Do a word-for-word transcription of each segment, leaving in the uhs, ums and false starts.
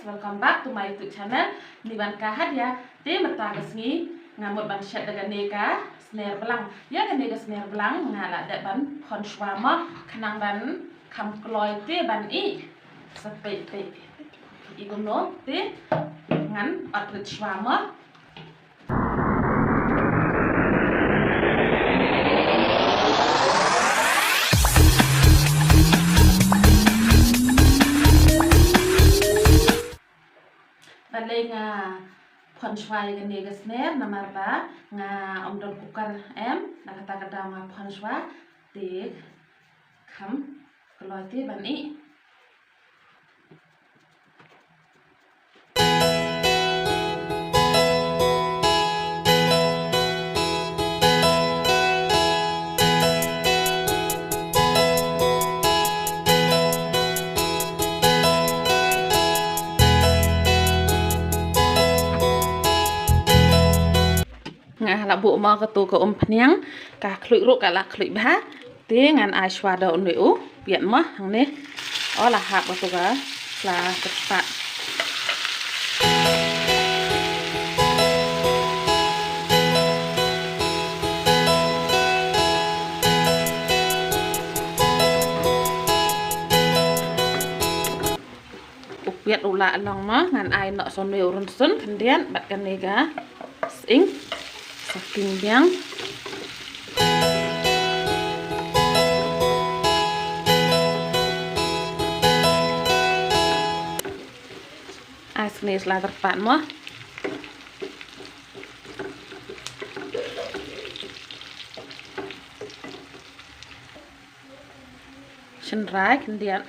Welcome back to my YouTube channel. Ni ban ka hadia te mynta ka sngi nga mut ban shet da kane ka sner blang. Ïa kane ka sner blang nga la dep ban phon shuwa mo khnang ban kham kloi te ban ih. Sa peit peit i kumno te ngan ot rit shuwa mo. Balei nga phon shuwa ïa kane ka sner namar ba nga ym don cooker em, na kata ka daw nga phon shuwa te kham kloi te ban ih. Nga la buh mo kato ka umphniang, ka khluit ruh ka la khluit bha. Te ngan ai shuwa da une u piat mo hangne. O la hap kato ka sla kyrpad. U piat u la long mo, ngan ai noh sa une u rynsun khyndiat bad kane ka sying sa king biang. Ai sa une sla kyrpad mo. Shynrai khyndiat.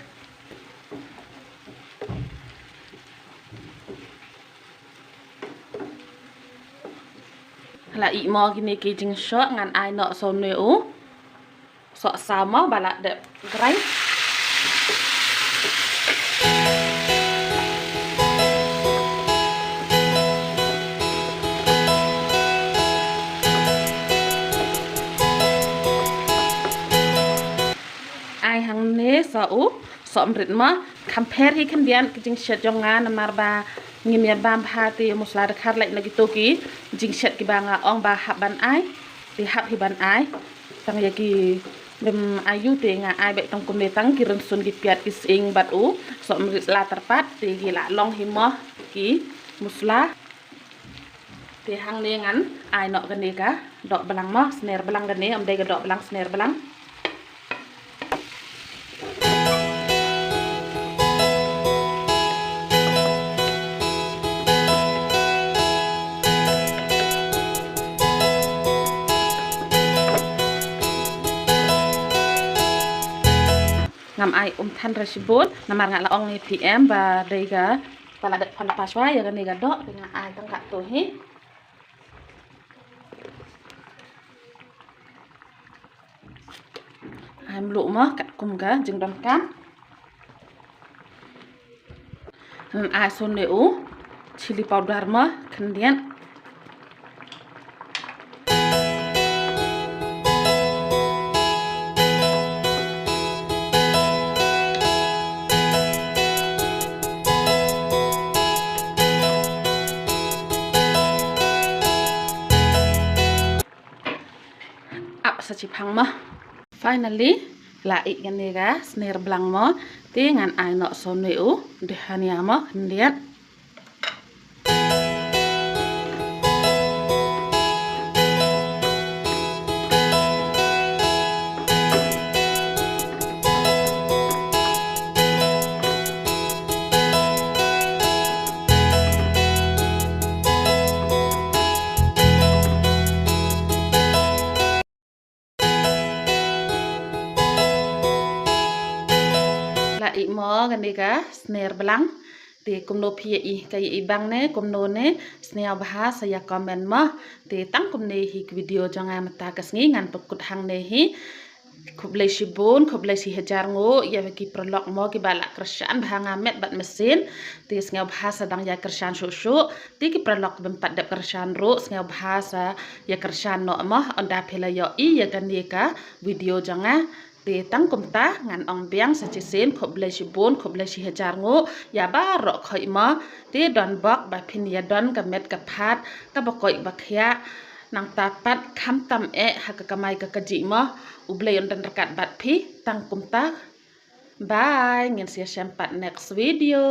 La ih mo kine ki jingshoh, ngan ai noh sa une u soh saw mo ba la dep grind. Ai hangne sa u sohmrit mo, kham pher hi khyndiat ki jingshet jong nga namar ba ngim ïa bam bha te u masala dkhar lait na kito ki jingshet kiba nga ong ba hap ban ai, te hap hi ban ai. Tang ïa ki bym aiu te nga ai beit tang kumne, tang ki rynsun, ki piat, ki sying bad u sohmrit la kyrpad te ki la long hi mo ki masala. Te hangne ngan ai noh kane ka doh blang mo, sner blang kane, ym dei ka doh blang, sner blang. Ngam ai umthan re shibun namar nga la ong ïa phi em ba dei ka, ba la dep phon pa shuwa ïa kane ka doh, te nga ai tang katto hi. Ai mluh mo katkum ka jingdonkam. Ngan ai sa une u chilli powder mo khyndiat. Ap sa chiphang mo. Finally la ih kane ka sner blang mo. Te ngan ai noh sa une u dhania mo khyndiat. La ih mo kane ka sner blang. Te kumno phi ïa ih, ka ïa ih bang ne kumno ne, sngewbha sa ïa comment mo. Te tang kumne hi ka video jong nga mynta ka sngi, ngan pynkut hangne hi. Khublei shibun, khublei shihajar nguh ïa ki paralok mo kiba la kyrshan bha ha nga met bad mynsiem. Te sngewbha sa dang ïa kyrshan shuh shuh. Te ki paralok bym pat dep kyrshan ruh, sngewbha sa ïa kyrshan noh mo, ynda phi la ïohi ïa kane ka video jong nga. Te tang kumta ngan ong biang sa shisien, khublei shibun, khublei shihajar nguh ïa baroh khoit mo. Te don bok ba phin ïa don ka met ka phad kaba koit ba khiah. Nangta pat khamtam eh ha ka kamai ka kajih mo. U Blei un don ryngkat bad phi. Tang kumta. Bye, ngin sa ïashem pat next video.